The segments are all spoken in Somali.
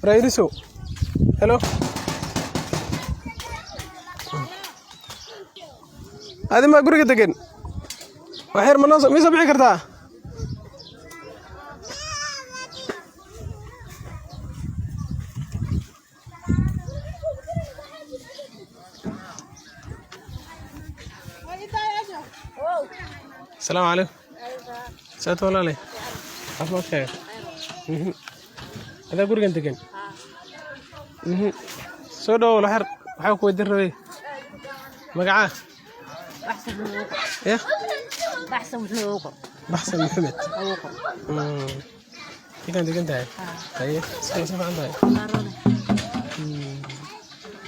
Rairiso. Hello. Adi ma guriga degan? Waxyar ma noo ma soo bixi kartaa? Asalaamu calaykum. Saad walaalay? Caafimaadkaaga? Mhm. Adaa gurigan degan? Mhm. Soo dhawow waxyar, waxaa ku weydiin rabay. Magacaa? Ya? Baxsan muxuu ugu qor? Baxsan Maxamed. Ugu qor. Halkaan degan tahay? Haye, iska si fiican tahay. Baarone.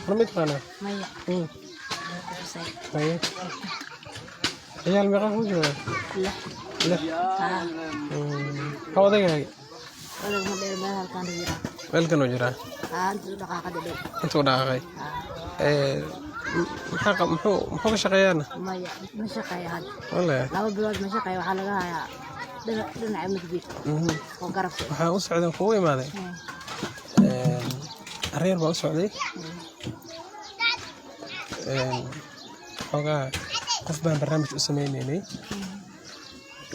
Hor ma taqaanaa? Maya. Xusay. Haye. Ciyaal meeqa kuu jooga? Lix. Lix. Haa. Maxaa odaygaaga? Odag ma dheer meel halkaan jira. Meelkan uu jiraa. Haa, intuu dhaqaaqada dhow. Intuu dhaqaaqay. Haa. Maxaa muxuu ka shaqeeyaana? Maya, ma shaqeeya hadda. Wallahi. 2 bilood ma shaqeeya, waxaa laga hayaa dhinaca midig oo garabka. Waxaan u socday kugu imaaday. Areer baan u socday. Xoogaa qof baan barnaamij u sameynaynay.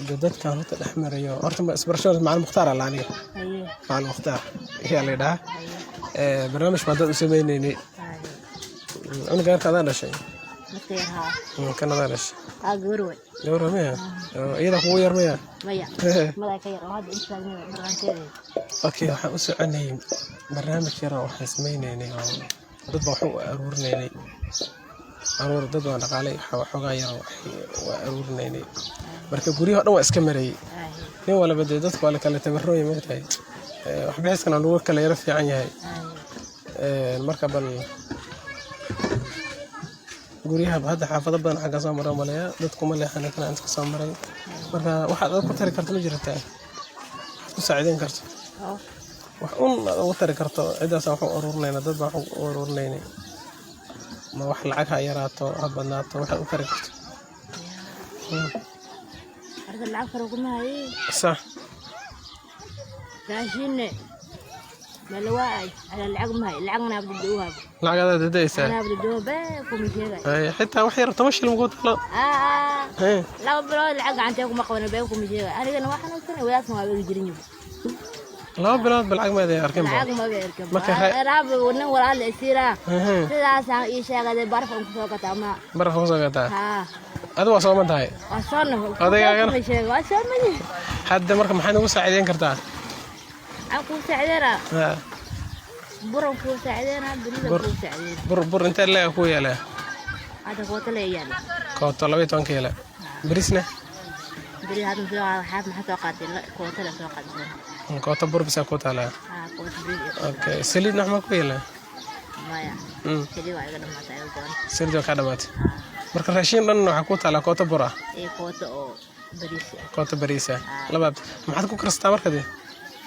Dee dadkan horta dhex marayo. Horta ma isbarashada Macalin Mukhtaar alla aniga. Haye. Macalin Mukhtaar ayaa la yidhahaa. Haye. Barnaamij baan dad u sameynaynay. Haye. Cunuga yarka adaan dhashay. Midka yar haa. Kan adaan dhashay. Haa, gabar way. Gabar miya? Oo, iyada kugu yar miya? Maya. Madaa ka yar oo hadda inta taagneeda dhaqanteeda. Okay, waxaan u soconayay barnaamij yar oo waxaan sameynaynay oo dad baan wax u aruurinaynay. Aruur dad baan dhaqaalay xoogaa yar oo waa aruurinaynay. Marka guryaha oo dhan waa iska marayay. Haye. Nin walba dee dadku waa la kala tabarrooy moogtahay. Wax bixiskana lagu kala yaro fiican yahay. Haye. Marka bal guryaha hadda xaafado badan xagga soo maray maleeya dadku ma leexan kana inta ka soo maray. Marka waxaad aad ku tari karto ma jirtaa? Waxaad ku saacideyn karto. Oo. Wax un aad ugu tari karto cidaas wax u aruurinayna dad baan wax u aruurinaynay. Ma wax lacag ha yaraato ha badnaato waxaad u tari karto. Arda lacag fara kuma haye. Sax. Raashinne. Meel waa ay. Ala lacag ma haye. Lacagna abdi u haabo. Lacag adaad dadaysaa. Anaa abdi doo bee kuma sheegay. Ay, xitaa wax yar 10 shilin ku talo. Aa. Hey, 2 bilood lacag gacantee kuma qaban been kuma sheegay. Anigana waxaan xanuunsanay wadaadkan waa iga jirin yahay. 2 bilood ba lacag maada arkin ba. Lacag ma ga Marka erkan. Raab nin walaal la isiira. Mhm. Sidaasaan ii sheegay baraf aan kusoo gataa ma. Baraf ku soo gataa. Haa. Adigu waa sooman tahay. Waa soo nafal. Odaygagana? Kuma sheegay waa soo mani. Hadda marka maxaad nagu saacideyn kartaa? Aan kuu saacideynaa. Ha, Buran kuu saacideynaa. Beriida Bur. kuu saacideynaa. Bur intee leega ku yeelaa? Hadda koota la yaala. Kooto 12 yeela. Bariisna? Beri hadda soo qaada xaaf maxaa soo qaatay koota la soo qaatay. Kooto bur bisa ku taalaa. Haa, koota beri. Okay, saliid wax ma ku yeelaa? Maya. Saliid waa iga dhamaatay iga go'an. Saliid waa kaa dhamaatay. Haa. Marka raashin dhan waxaa ku taalaa kooto bur ah, Iyo koota oo bariis ah. Kooto bariis ah. Laba maxaad ku karsataa marka dee?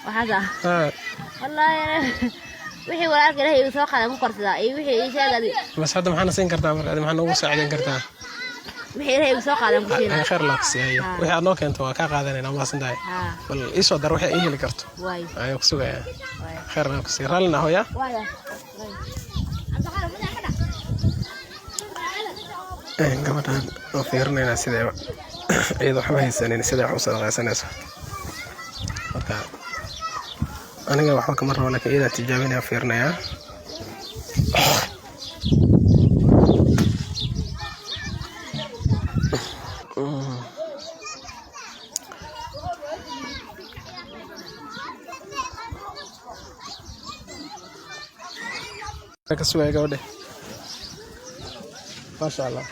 Waxaas ah. Ha, Wallaahi wixii walaalka Ilaahay igu soo qaaday ku korsadaa iyo wixii ii sheegay bas hadda maxaana siin kartaa marka adi maxaa noogu saacideyn kartaa? Wixii Ilaahay igu soo qaaday ku Ay, siinaa. khayr laa ku siiyayo. Wixii aad noo keento waa kaa qaadanayna, waa mahadsan tahay. Haa. Bal ii soo dar wixii ii heli karto. Waay. Ayaan ku sugayaa. Waay. Khayr laa ku siiya. Raallina hooya. Waay. Gabadhan oo fiirinaynaa sidee iyadoo waxba haysanin sidee wax u sadaqaysanayso. Marka aniga waxba kama rabo, laakiin iyadaan tijaabinaya fiirinayaa. Ka sugaya gabadhe, maasha Allah,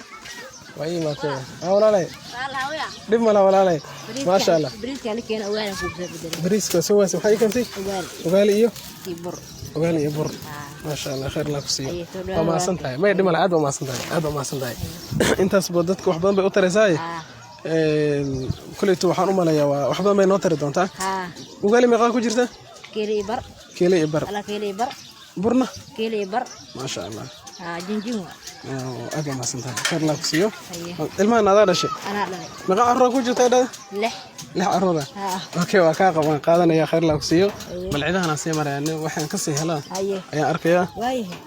waa ii imaatay. Ah, walaalay, dhib mala walaalay, maasha Allah. Bariiska la keena ogaal ku soo bedelay. Bariiska soo waas waxay keentay Ogaal ugaali iyo iyo bur. Ugaali iyo bur. Haa. Maasha Allah, khayr Allah ku siiyo. Ayay soo dhawaad. Waa mahadsan tahay. May dhib mala, aad baa mahadsan tahay, aad baa mahadsan tahay. Intaas ba dadka wax badan bay u taraysaa. Haa. Kuleytu waxaan u maleeyaa waa wax badan bay noo tari doontaa. Haa. Ugaali meeqaa ku jirta? Keeli iyo bar. Kiilo iyo bar. Ala keeli iyo bar. Burna? Keeli iyo bar. Maasha Allah. Haa, jinjin waa. Aad baa mahadsan tahay, khayr Allah ku siiyo. Haye. Ilmahan adaa dhashay? Anaa dhalay. Meeqa carruura ku jirta dhada? 6. 6 carruura. Haa. Okay, waa kaa qaban qaadanaya, khayr Allah ku siiyo. Haye. Bal cidahan aan sii maraya, waxaan kasii helaa Haye. ayaan arkayaa. Waayahay.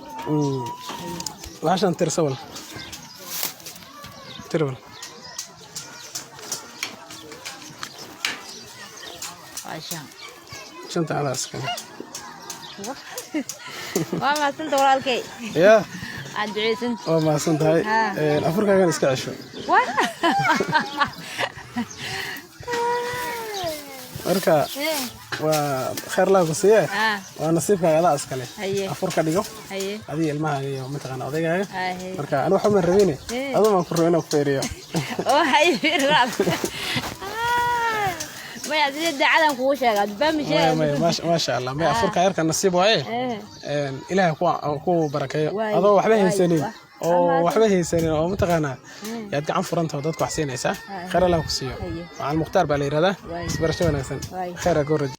Waxashan tirsa wal, tir wal. Waa 5. Shanta adaa iskale. Waa mahadsanta walaalkay. Yaa. Aad duceysan. Waa mahadsan tahay. Haa. Afurkaagan iska cesho. Waa. Marka waa khayr Allah ku siiye. Haa. Waa nasiibkaaga, adaa iskale. Haye. Afur ka dhigo Haye. adiga, ilmahaaga iyo mataqaana odaygaaga. Haye. Marka anu waxba maan rabeyne, aduu maan ku rabo inaan ku feeriyo. Oo haye, fiiraad. Maya, sidee dacadan kugu sheegaa dubaami Maya. sheega. Maya, maasha Allah, maya, afurka yarka nasiib waaye. Ilaahay ku barakeeyo. Waay, adoo waxba waay, haysanin oo Ama waxba haysanin oo mataqaanaa yaad gacan furantaho dadka wax siinaysaa. Khayr Allah ku siiyo. Haye. Macal Mukhtaar baa la yidhahdaa. Waay. Isbarasho wanaagsan. Waay. Khayr ha ku rajo.